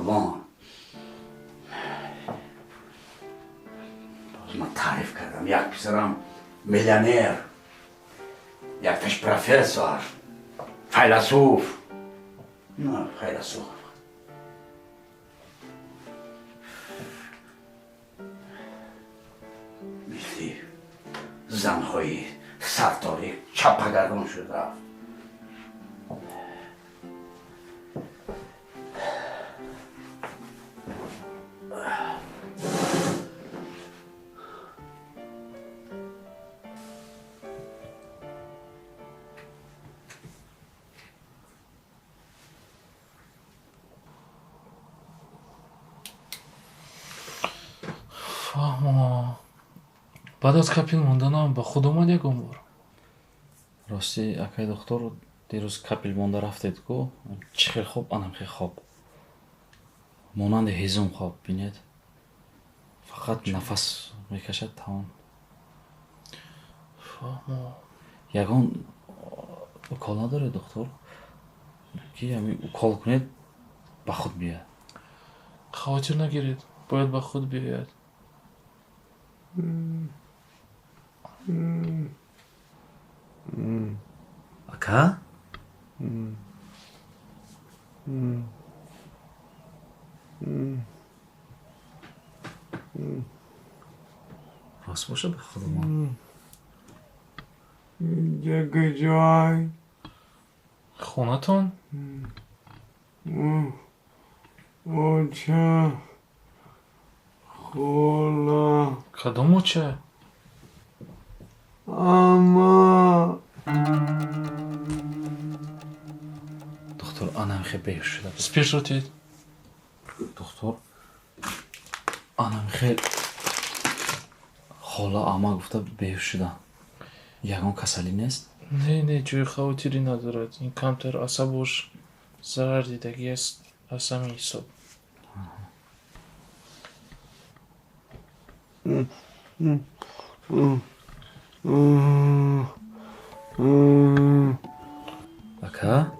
Қурбон, боз ман таъриф кардам, як писарам миллионер, якташ профессор, файласуф. На, файласуф. Мисли занҳои сарторӣ чаппагардон шуд, рафт. Фаҳмо, баъд аз капель монданам ба худ омад ягон бор? Ростӣ, акай духтур, дирӯз капель монда рафтед ку, чӣ хел хоб, анам хел хоб, монанди ҳезум хоб. Бинед, фақат нафас мекашад, тамом. Фаҳмо. Ягон укол надоред, духтур, ки ҳамин укол кунед, ба худ биёяд? Хавотир нагиред, бояд ба худ биёяд. Ака, рост боша, ба худ омад? Инҷа куҷой? Хонатон. Оча, хола. Кадом оча? Ама. Духтур, анам хел беҳуш шуда. Спиртро тед. Духтур, анам хел хола, ама гуфта беҳуш шудам. Ягон касалӣ нест? Не, не, ҷои хавотирӣ надорад. Ин камтар асабош зарар дидагӣ аст, аз ҳамин ҳисоб. Ака,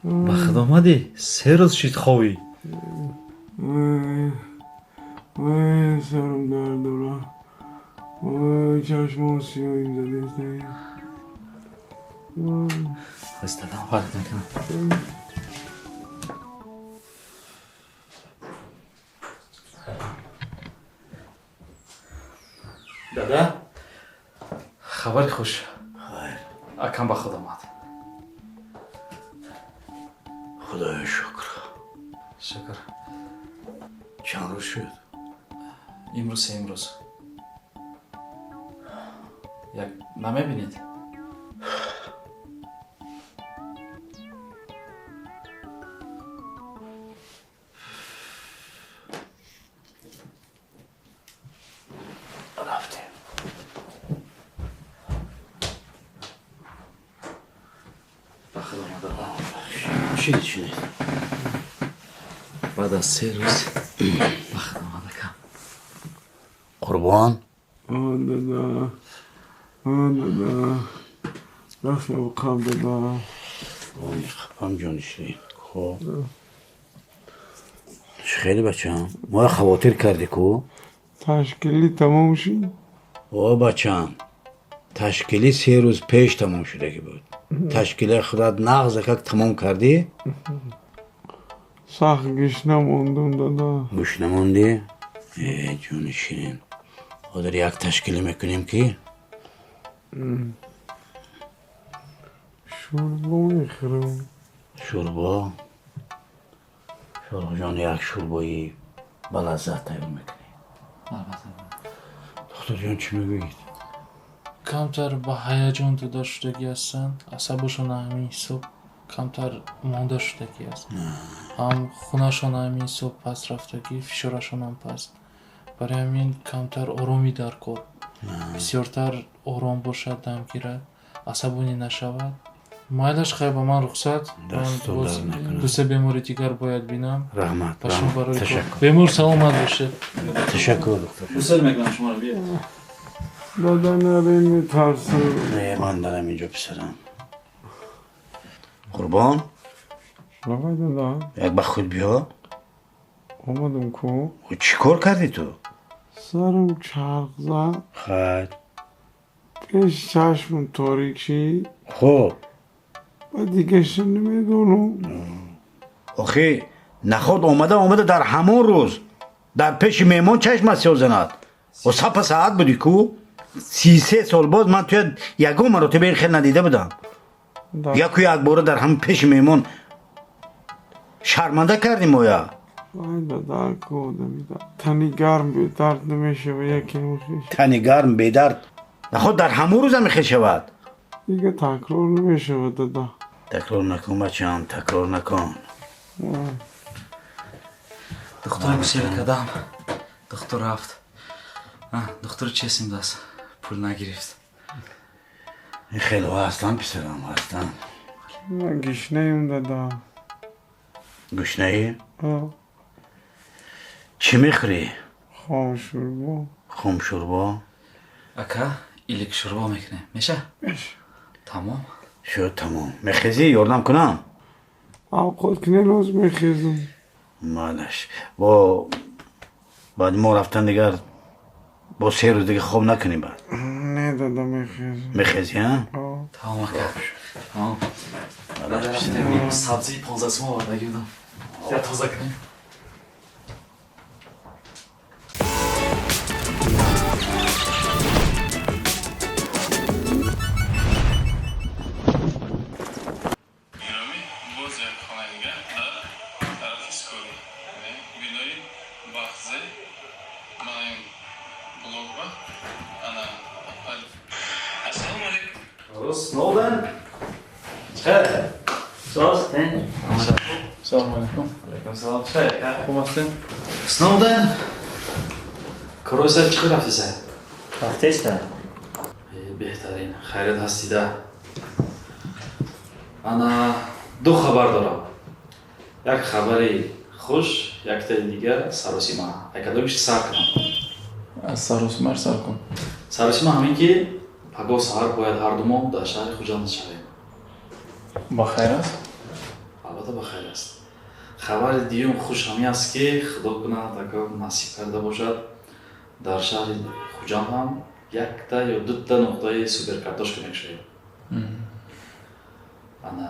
ба худ омадӣ? 3 рӯз шид ховӣ. Вай, сарам дард дора. Вай, чашмом сиёҳим задест. Дадам фарқ мекунам. Дада, хабари хуш. Хайр. Акам ба худ омад. Худоё, шукр. Шукр. Чанд рӯз шуд? Имрӯз сеюм рӯз. Як намебинед? Рафтем. Ба худ омада. Шидед, шидед. Баъд аз 3 рӯз ба худ омад акам. Қурбон. Дада, дада, даст қаб, дада. Қапам, ҷони ширин. Хоб, чӣ хеле, бачам, моя хавотир кардӣ ку. Ташкилӣ тамом шуд? О, бачам, ташкилӣ 3 рӯз пеш тамом шудагӣ буд. Ташкилаи худат нағза как тамом кардӣ? Сахт гушна мондум, дада. Гушна мондӣ? Э, ҷони ширин, ҳозир як ташкилӣ мекунем, ки Шӯрбо мехӯрам. Шӯрбо? Шӯрбоҷон, як шӯрбои балаззат тайёр мекунем. Албатта. Духтурҷон, чӣ мегӯед? Камтар ба ҳаяҷон дода шудагӣ ҳастанд, асабошон ҳамин ҳисоб камтар монда шудагӣ аст, ҳам хунашон ҳамин ҳисоб паст рафтагӣ, фишорашонам паст. Барои ҳамин камтар оромӣ дар кор, бисёртар ором бошад, дам гирад, асабонӣ нашавад. Майлаш, хай, ба ман рухсат. Ман Дасту боз дард накунад. ду-се бемори дигар бояд бинам. Раҳмат. Ба шумо Раҳмат. барои кор. Ташаккур. Бемор саломат бошед. Ташаккур, доктор. Гусел мекунам шуморо, биёед. Дада, нарем, метарсам. Не, ман дарам инҷо, писарам. Қурбон. Лабай, дада. Як ба худ биё. Омадам ку. Чӣ кор кардӣ ту? Сарам чарх зад. Хайр. Пеши чашмам торик шид. Хуб. Ва дигаша намедонам. Охи наход омада омада дар ҳамон рӯз дар пеши меҳмон чашмат сиёҳ занад. О сапа саат будӣ ку? 33 сол боз ман туя ягон маротиба ин хел надида будам. Яку якбора дар ҳамон пеши меҳмон шарманда кардӣ моя. Вай дада ку одамида. Тани гарм бедард намешава якем хеш. Тани гарм бедард. Наход дар ҳамон рӯз ҳами хел шавад. Дига такрор намешава дада. Такрор накун бачам, такрор накун. Духтур гусел кардам. Духтур рафт. Духтур чесим даст. Пул нагирифт. Ин хелҳо ҳастанд писарам, ҳастанд. Ман гишнаем дада. Гушнаӣ? Чӣ мехӯрӣ? Хомшӯрбо. Хомшӯрбо? Ака, илик шӯрбо мекунем. Меша? Меша. Тамом? Шуд тамом. Мехезӣ? Ёрдам кунам? Авқот кунем боз мехезам. Малаш. Бо баъди мо рафтан дигар бо се рӯз дига хоб накунӣ баъд. Не дада мехезам. Мехезӣ, а? Тамом ака. Тамом. Рафтем сабзии 15 сум оварда будам. Я тоза кунем. Сноуден? Чхел? Соз, тен? Салому алейкум. Алейкум салом. Чхел? Хуб ҳастем? Сноуден? Корой сар чӣ рафтиса? Рафтеста. Беҳтарин. Хайрат ҳастида. Ана ду хабар дорам. Як хабари хуш, яктаи дигар саросима. Якадомиш сар кунам. Аз саросимаш сар кун. Саросима ҳамин ки пагоҳ саҳар бояд ҳарду мо дар шаҳри Хуҷанд шавем. Ба хайр аст? Албатта ба хайр аст. Хабари дуюм хуш ҳамин аст ки худо кунад агар насиб карда бошад дар шаҳри Хуҷанд ҳам якта ё дута нуқтаи суперкартошка мекушоем. Ана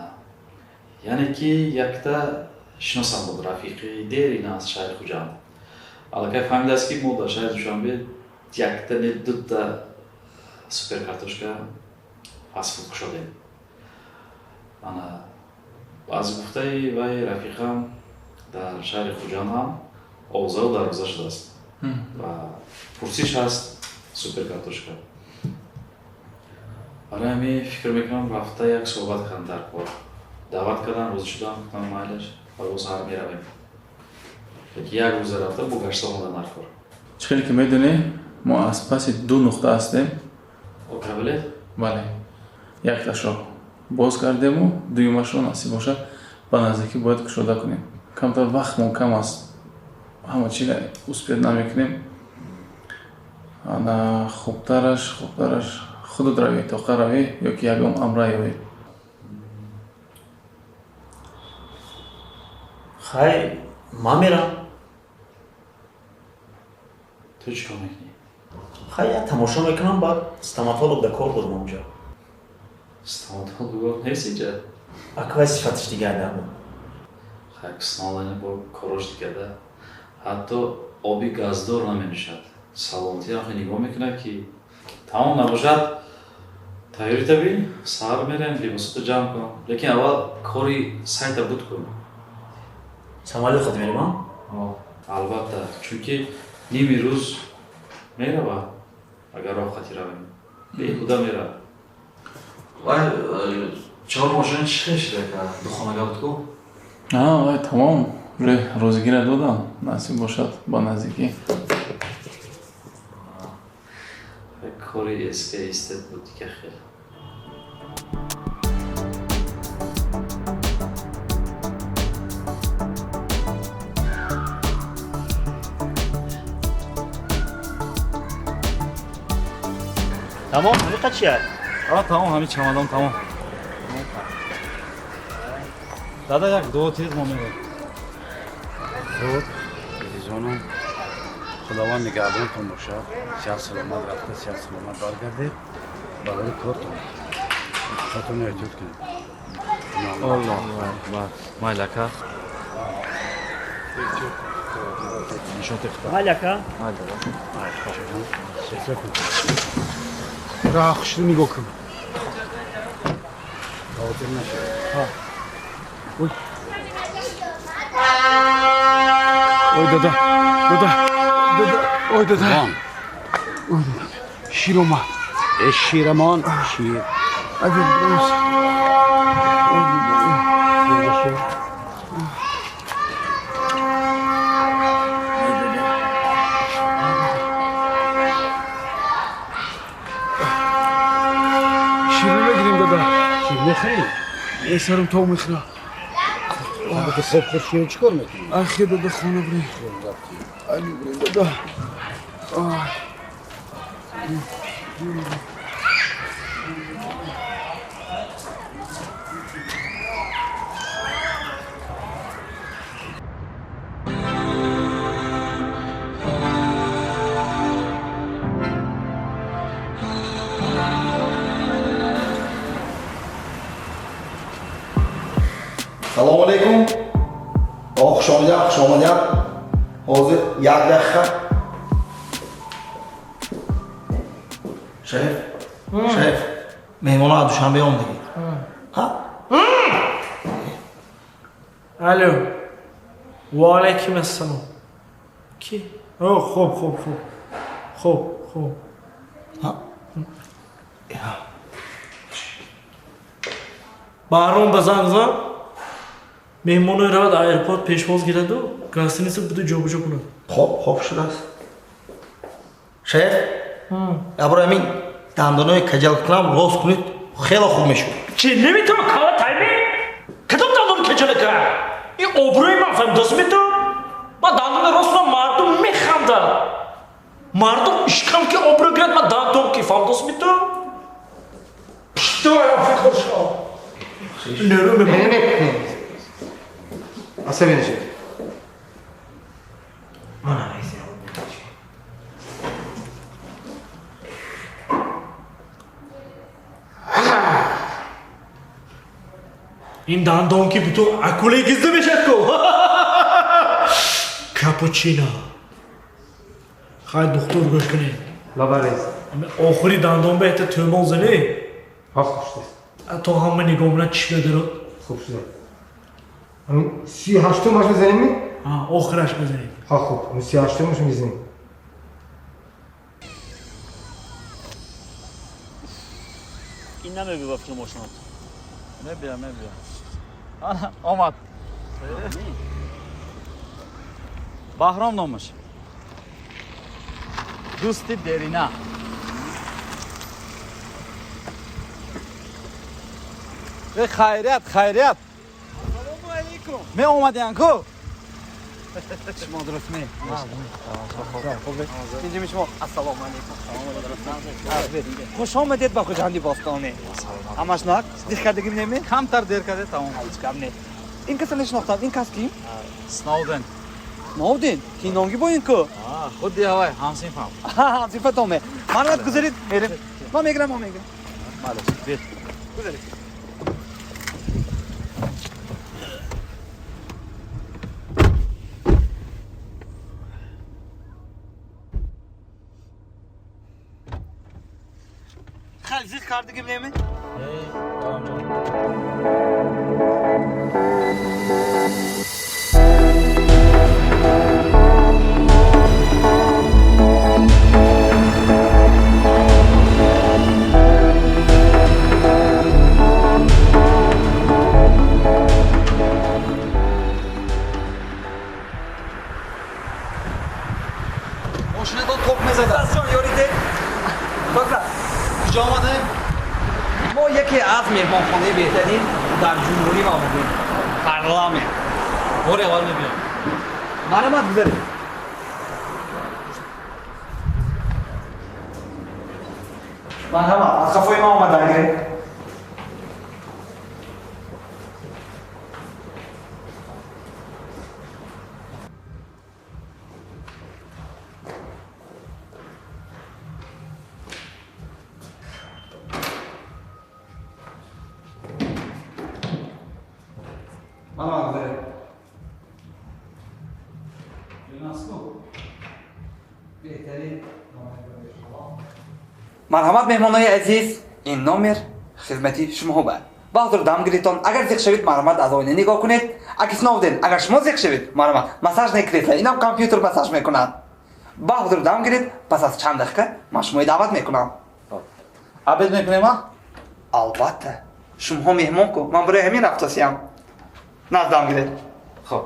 яъне ки якта шиносам буд рафиқи дерина аз шаҳри Хуҷанд. Аллакай фаҳмидааст ки мо дар шаҳри Душанбе якта не дута суперкартошка фастфуд кушодем. Ана аз гуфтаи вай рафиқам дар шаҳри Хуҷанд ҳам овозаро дарвоза шудааст ва пурсиш ҳаст суперкартошка. Барои ҳамин фикр мекунам рафта як суҳбат кардам дар кор. Даъват кардам, розӣ шудам, гуфтам майлаш, пагоҳ саҳар меравем. Лекин як рӯза рафта бо гашта омадам дар кор. Чӣ хеле ки медонӣ, мо аз паси ду нуқта ҳастем. Окабилет? Бале. Якташро боз кардему, дуюмашро насиб бошад ба наздикӣ бояд кушода кунем. Камтар вақтмон кам аст. Ҳама чиро успет намекунем. Ана хубтараш худат равӣ, тоқа равӣ ё ки ягон амра ёвӣ. Хай, ман мерам. Ту чӣ кор мекунӣ? Хай, я тамошо мекунам, баъд стоматолог да кор дорам онҷо. Стоматолог нест инҷа? Аквай сифаташ дигар набуд. Хай, Сноуден бо корош дигар да. Ҳатто оби газдор наменӯшад. Саломатиам хеле нигоҳ мекунад ки тамом набошад тайёрӣ табӣ, саҳар мерем, либосото ҷамъ кун. Лекин аввал кори сайта буд кун. Самолёт хат мерем, а? Албатта, чунки ними рӯз мерава, агар роҳ хати равем. Беҳуда мерава. Вай, чор мошин чӣ хел шуда ка? Духонага буд ку? Вай тамом. Рӯзгира додам. Насиб бошад ба наздикӣ. Кори СК истед буд дига хел. Тамом, ҳамин қад чия? Тамом, ҳамин чамадон тамом. Дада як дуо тез мо мерем. Хуб. Азизонам, Худованд нигаҳбонтон бошад. Сиҳат саломат рафта, сиҳат саломат баргардед. Барои кортон. Худатон эҳтиёт кунед. Аллоҳу акбар. Майли ака. Майли ака. Майли. Роҳ хушро нигоҳ кун. Хотир нашавад. Ой. Ой дада, дада, дада, ой дада. Ой дада. Шир омад. Э ширамон, шир. Агар боз. Ой дада. Шир мегирем дада. Шир мехӯрӣ? Э сарам тоб мехӯрад. Ки хоб худ широ чӣ кор мекунӣ? Ахи дада хона бирем. Али бирем дада. Ай. Салом алейкум. Хуш омадед, хуш омадед. Ҳозир як дақиқа. Шариф, Шариф, меҳмонҳо аз Душанбе омадагӣ. Ҳа? Алло. Ва алайкум ассалом. Ки? О, хуб, хуб, хуб. Хуб, хуб. Ҳа? Баҳром ба занг зад. Меҳмонои равад аэропорт пешвоз гираду гостиница буду ҷобаҷо кунад. Хоб, хоб шудааст. Шеф, ябро ҳамин дандонои каҷал кунам рост кунед, хеле хуб мешуд. Чи наметавон кала тайми? Кадом дандони каҷала кард? Ин обрӯи ман фаҳмидосми ту? Ман дандони рост кунам мардум механдад. Мардум ишқам ки обрӯ гирад, ман дандон ки фаҳмидосми ту? Пиштоям фикр шав. Нерӯ мебарам. Асаби нашед. Ин дандон ки бутун акулаи гизда мешад ку. Капучино. Хай духтур гӯш кунед. Лабарез. Охири дандон ба это тӯмон занӣ. Ҳа хуб шудааст. То ҳама нигоҳ менад чишма дарод. Хуб шудааст. 38-умаш мезанем? Ҳа, охираш мезанем. Ҳа хуб, 38-умаш мезанем. Ин намебива филмошонат. Мебия, мебия. Ана, омад. Баҳром номаш. Дӯсти дерина. Э хайрият, хайрият. Меомадиян ку? Шумо дуруст ме? Инҷо шумо ассалому алайкум. Хуш омадед ба Хуҷанди бостонӣ. Ҳамаш нак? Дер кардагим неме? Камтар дер карде тамом. Ҳеҷ гап не. Ин каса нашинохтам. Ин кас ким? Сноуден. Сноуден? Ки номги бо ин ку? Худи ҳавай, ҳамсинфам. Ҳамсинфатон ме. Марҳамат гузаред, мерем. Ман мегирам, ман мегирам. Малеш, бир. Гузаред. Хеле зиқ кардагим неме? Мошинатон топ мезадад. Ҷон ёрите. Бакра. Куҷо омадем? Мо яке аз меҳмонхонаи беҳтарин дар ҷумҳурӣ омадем. Парламент. Бори аввал мебиём. Марҳамат гузаред. Марҳамат, аз қафои ман омада гиред. Марҳамат, меҳмонои азиз, ин номер хизмати шумоҳо ба. Баҳодур, дам гиритон. Агар зиқ шавед, марҳамат, аз оина нигоҳ кунед. Аки Сновден, агар шумо зиқ шавед, марҳамат, массажное кресло, инам компютер массаж мекунад. Баҳодур, дам гиред, пас аз чанд дақиқа ман шумои даъват мекунам. Обед мекунем, а? Албатта, шумоҳо меҳмон ку, ман барои ҳамин рафтосиям. Наз, дам гиред. Хоб.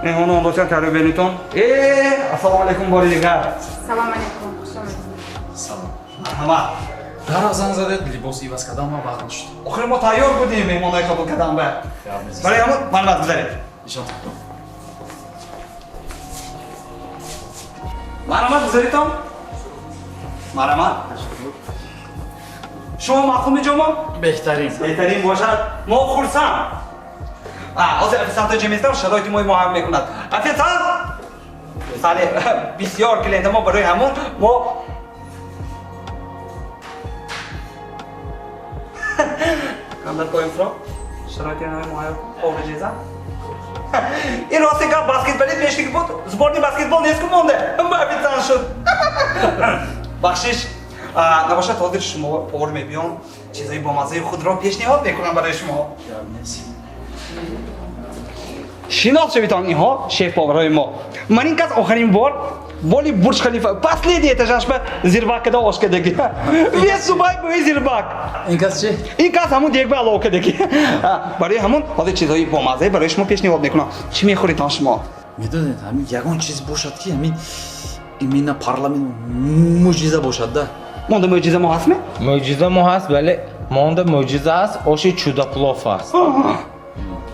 Меҳмонон, лутфан тайёр бинитон. Э, ассалому алайкум бори дигар. Салом алейкум, хуш омадед. Салом. Марҳамат. Дара занг задед, либос иваз кардам, ман вақт нашуд. Охири мо тайёр будем меҳмонои қабул кардан ба. Барои ҳамон марҳамат, гузаред. Ишон. Марҳамат, гузаритон. Марҳамат. Шумо маъқулми ҷомо? Беҳтарин. Беҳтарин бошад. Мо хурсанд. Ҳозир официантҳо ҷамъ местам, шароити мои муҳайё мекунад. Официант! Сале, бисёр клиента мо, барои ҳамон мо Кандар коим фро? Шароити нави муҳайё оврежеза? Ин рости гап, баскетболист мешдиги буд, сборни баскетбол нест ку монде. Ба официант шуд. Бахшиш. Набошад, ҳозир шумо повар мебиён, чизои бомаззаи худро пешниҳод мекунам барои шумо. Шинос шавитон, инҳо шеф-поварҳои мо. Ман ин кас охирин бор боли Бурҷ Халифа последний этажаш ба зирбак када ош кадаги. Весь Дубай бӯи зирбак. Ин кас чи? Ин кас ҳамун дегба алов кадаги. Барои ҳамун ҳозир чизҳои бомаззае барои шумо пешниҳод мекунам. Чӣ мехӯритон шумо? Медонед, ҳамин ягон чиз бошад, ки ҳамин именно парламент мӯъҷиза бошад да. Монда мӯъҷиза мо ҳастме? Мӯъҷиза мо ҳаст, вале монда мӯъҷиза ҳаст, оши чудоплов ҳаст.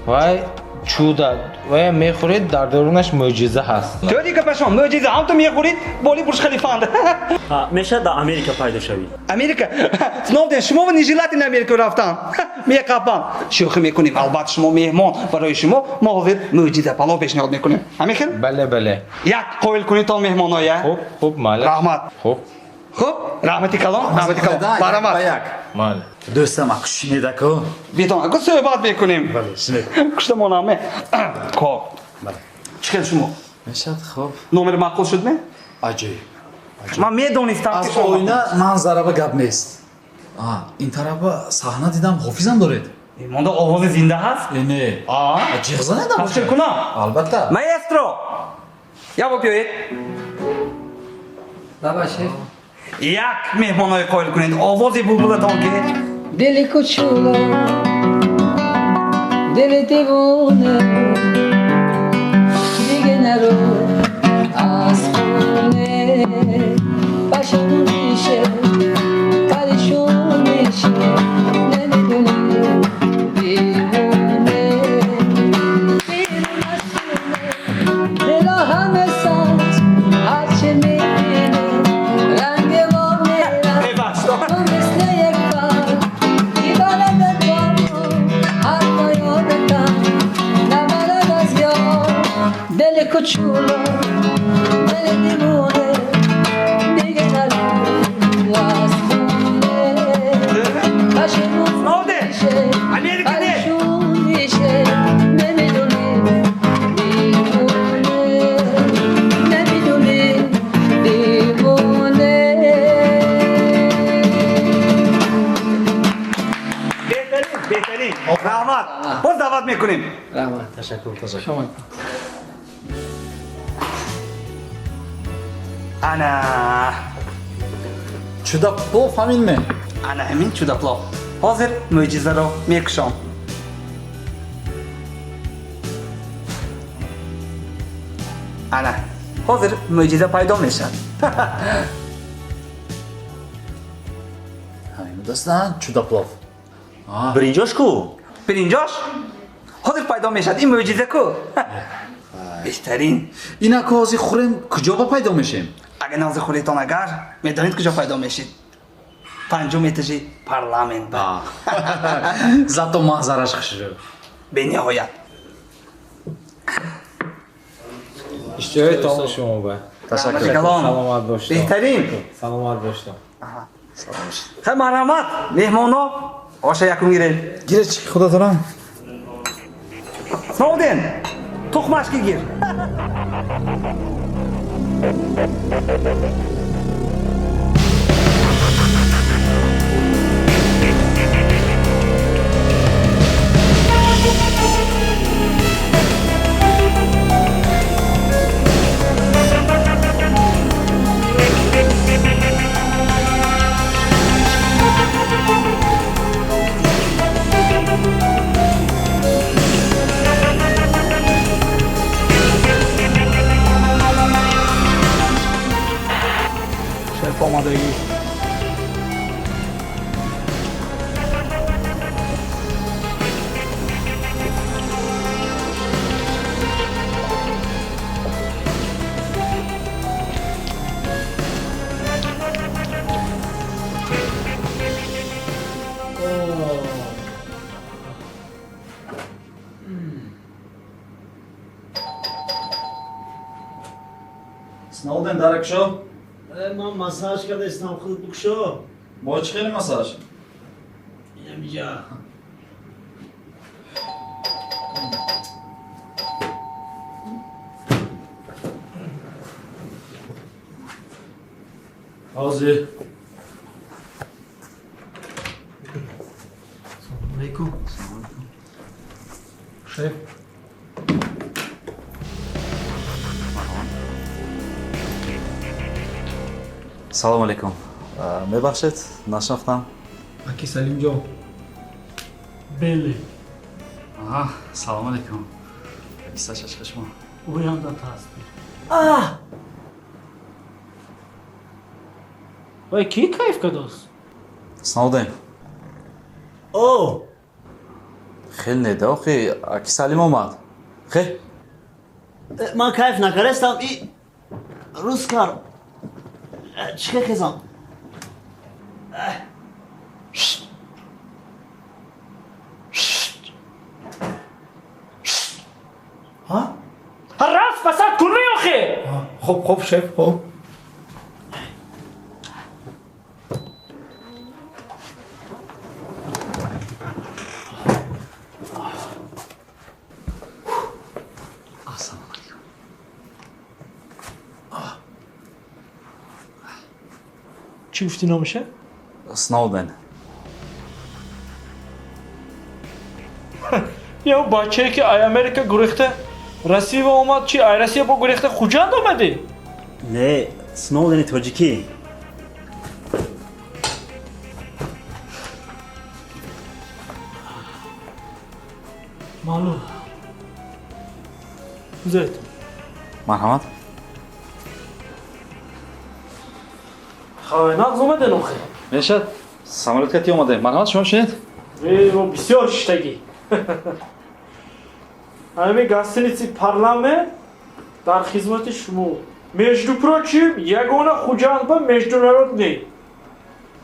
Вай чудо, вай мехӯред, дар дарунаш мӯъҷиза ҳаст. Тӯри гапашон, мӯъҷиза ҳам ту мехӯрид, боли Бурҷ Халифаанд. Мешавад дар Америка пайдо шавӣ? Америка? Сновден, шумо нежелательно Америка рафтан. Меқапам. Шӯхӣ мекунем, албатта, шумо меҳмон. Барои шумо мо ҳозир мӯъҷиза палов пешниҳод мекунем. Ҳамин хел? Бале, бале. Як қоил кунед то меҳмоноя. Хуб, хуб, майли. Раҳмат. Хуб. Хуб, раҳмати калон, раҳмати калон. Марҳамат. Майли. Дӯстам, аку шинедаку. Битон, аку суҳбат мекунем. Бале, шинед. Куштамонаме. Хоб. Чӣ хел шумо? Мешавад, хоб. Номер маъқул шуд ме? Аҷоиб. Ман медонистам, аз ки шумо оина манзара ба гап нест. Ин тарафа саҳна дидам, ҳофизам доред. Монда овози зинда ҳаст? Э, не. Ҷиғ занедам. Ташкил кунам? Албатта. Маэстро! Як бор биёед. Баба, шеф. Як меҳмонои қоил кунед, овози булбулатон ки. Дили кучуло, дили девона, диге наро аз хоне, пашмон мише, паришон мише, намедони девоне. Берун аз хоне, дила ҳаме сабз, ҳарчи мебини, ранги мо мерад. Бебахш. То мисли як барг, мебарадат бо мо, ҳатто ёдатам намарад аз ёд. Дили кучуло, дили девоне, диге наро аз хоне. Пашмон Сновден! мише, Америка не! паришон мише, намедони девоне, намедони девоне. Беҳтарин, беҳтарин. Раҳмат. Боз даъват мекунем. Раҳмат. Ташаккур, ташаккур. Ана. Чудоплов ҳамин ме? Ана ҳамин чудоплов. Ҳозир мӯъҷизаро мекушом. Ана ҳозир мӯъҷиза пайдо мешавад. Ҳамин будастан чудоплов. Биринҷош ку? Биринҷош ҳозир пайдо мешавад, ин мӯъҷиза ку. Беҳтарин. Инаку ҳозир хӯрем, куҷо ба пайдо мешем? Агар нози хӯретон, агар медонед, куҷо пайдо мешид? Панҷум этажи парламент ба. Зато манзараш хушрӯ. Бениҳоят. Иштиҳои таоми шумо ба. Ташаккур. Саломат бошед. Беҳтарин. Саломат бошед. Хай, марҳамат, меҳмоно, оша якум гиред. Гиред, худатонам. Сноуден, тухмашки гир. Шеф омадагӣ. Сноуден, дара кушо. Ман массаж кардаистам, худ бикушо. Бо чӣ хели массаж? Инамиҷа. Ҳозир. Алейкум. Шеф. Салом алейкум. Мебахшед, нашинохтам. Аки Салимҷон. Беле. Аҳа, салом алейкум. Аки шашка шумо. Оянда тасдиқ. Вай, ки кайф кардост? Сноуден. О! Хел неда, охи, аки Салим омад. Хе? Ман кайф накардастам, и рӯз кар. Чӣ хел хезам? Рафт пасад кунӣ охе. Хоб, хоб, шеф, хоб. Ассалому алейкум. Чӣ гуфтӣ номаша? Сноуден. Ё бачае ки ай Америка гурехта Россия омад, чи ай Россия бо гурехта Хуҷанд омадӣ? Не, Сноудени тоҷикӣ. Маълум. Гузаред. Марҳамат. Хай, нағз омаден охе. Мешад, самолёт кати омадаем. Марҳамат, шумо шинед. Э, мо бисёр шиштагӣ. Ҳамин гостиници Парламент дар хизмати шумо. Между прочим, ягона Хуҷанд ба международный.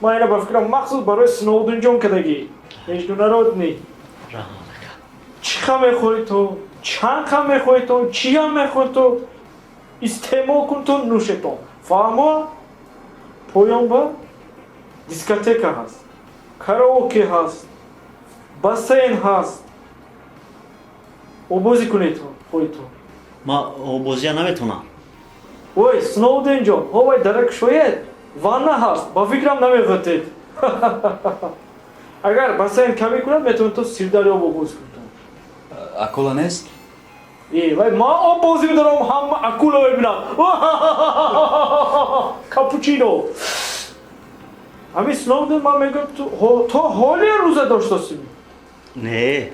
Ман ина ба фикрам махсус барои Сноуденҷон кардагӣ. Международный. Чӣ ха мехоҳӣ ту? Чанд ха мехоҳӣ ту? Чӣ ҳам мехоҳӣ ту? Истеъмол кун ту, нӯшетон. Фаҳмо? Поён ба дискотека ҳаст, караоке ҳаст, бассейн ҳаст. Обозӣ кунед хоҳитон. Ман обозия наметавонам. Ой, Сноуденҷон, ҳовай дара кушоед, ванна ҳаст, ба фикрам намехӯтед. Агар бассейн камӣ кунад, метавонед то Сирдарё обозӣ кунед. Акула нест? Э, вай, ман оббозӣ медорам, ҳама акула мебинам. Капучино. Ҳамин Сноуден, ман мегӯям, то ҳоле рӯза доштасӣ? Не.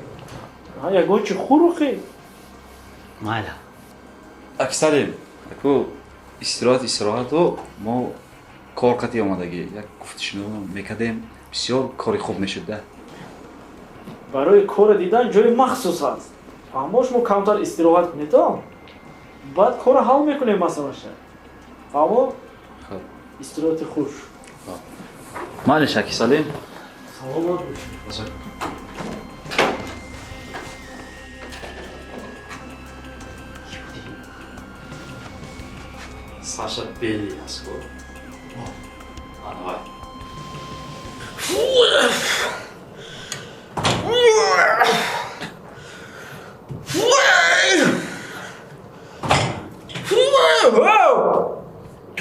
Ягон чи хӯрухӣ? Майла. Аки Салим, аку истироҳат истироҳату мо кор қатӣ омадагӣ. Як гуфтушунуд мекардем, бисёр кори хуб мешуд да. Барои корро дидан ҷои махсус ҳаст. Фаҳмо, шумо камтар истироҳат кунед, баъд корро ҳал мекунем масъалаша. Фаҳмо? Истироҳати хуш. Майли, аки Салим. Саломат бошед. Саша Белли аст ку. Анавай.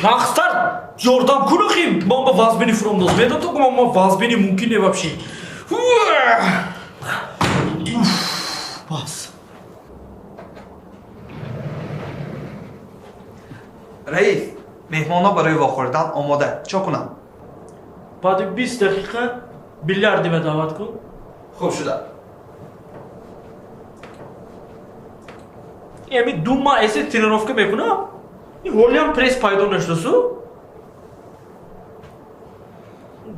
Нахстар ёрдам кун охи, ман ба вазбини фуромдоз. Медон то ман вазбини мумкин не вообще. Бас. Раис, меҳмонҳо барои вохӯрдан омода. Чо кунам? Баъди 20 дақиқа билярдима даъват кун. Хуб шуда. Ами 2 маҳ эсе тренировка мекунам. Ин ҳолиам пресс пайдо нашудасу.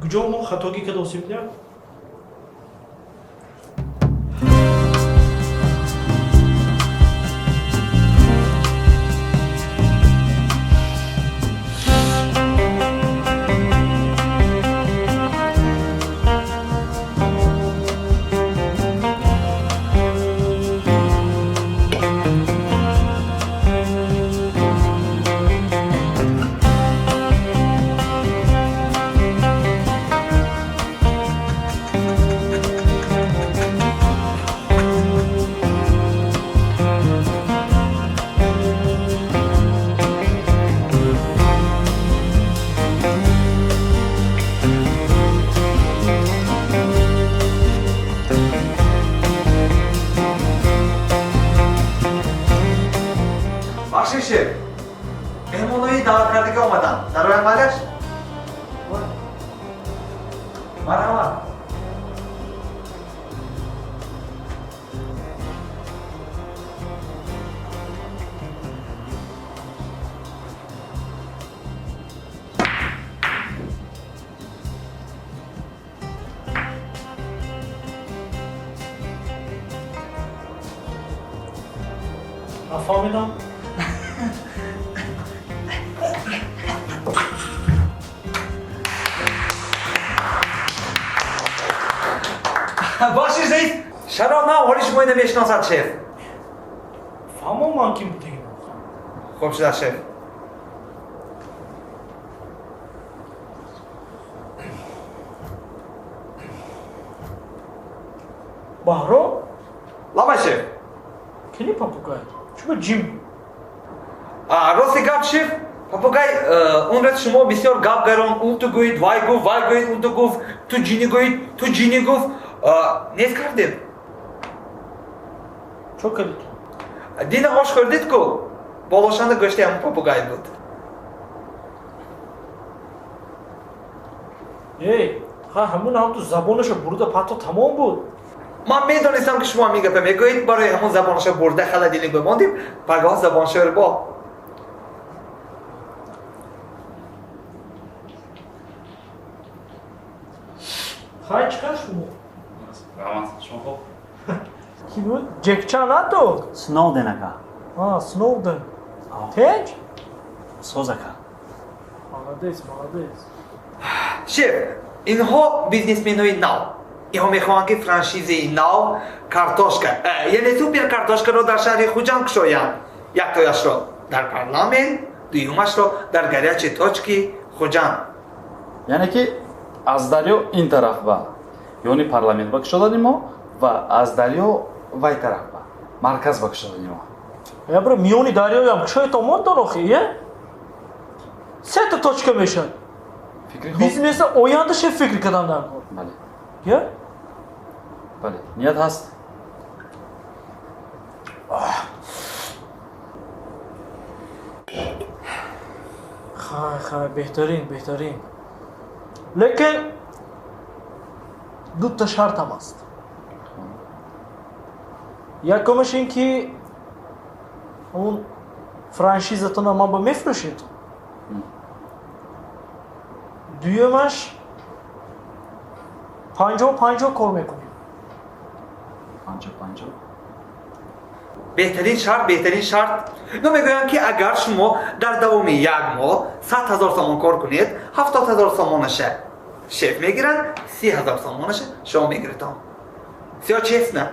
Куҷо мо хатогӣ кадосим дия? Бахшиш, шеф, меҳмонои даъваткардагӣ омаданд. Дароянд майлаш? Марҳамат. Нафаҳмидам. Бахшиш, раис, чаро на ҳоли шумои намешиносад, шеф? Фаҳмон ман ким будагим. Хуб шуда, шеф. Баҳром? Лабай, шеф. Кини попугай? Чуба ҷим? Рости гап, шеф, попугай он рӯз шумо бисёр гап гарон, ун ту гӯед, вай гуфт, вай гӯед, ун ту гуфт, ту ҷинӣ гӯед, ту ҷинӣ гуфт. Нез кардем? Чо кардед? Дина ош хӯрдед ку? Болошанда гӯшти ҳамон попугай буд. Эй, ха ҳамун ҳам ту забонаша бурда патто тамом буд. Ман медонистам, ки шумо ҳамин гапа мегӯед, барои ҳамон забонаша бурда халадилник бимондем, пагоҳ забоншӯрбо. Хай, чӣ кар шумо? Раҳмат, шумо хуб? Ки буд? Ҷекчан на ту? Сноуден ака. А, Сноуден. Тенҷ? Соз ака. Молодец, молодец. Шеф, инҳо бизнесменои нав. Инҳо мехоҳанд, ки франшизаи нав картошка, яъне супер картошкаро дар шаҳри Хуҷанд кушоянд. Яктояшро дар парламент, дуюмашро дар горячей точки Хуҷанд. Яъне ки аз дарё ин тараф ба ёни парламент ба кушодани мо ва аз дарё вай тараф ба марказ ба кушодани мо. Я бира миёни дарёям кушоятон мондон охи, е? Сета точка мешавад. Фикри хуб. Бизнеса оянда шеф фикр кардам дар кор. Бале. Е? Бале, ният ҳаст. Хай, хай, беҳтарин, беҳтарин. Лекин дута шартам аст. Якумаш ин ки ҳамун франшизатонро ман ба мефурӯшед. Дуюмаш 50-50 кор мекунем. 50-50? Беҳтарин шарт, беҳтарин шарт. Ино мегӯянд, ки агар шумо дар давоми як моҳ 100 000 сомон кор кунед, 70 000 сомонаша шеф мегирад, 30 000 сомонаша шумо мегиритон. Всё честно.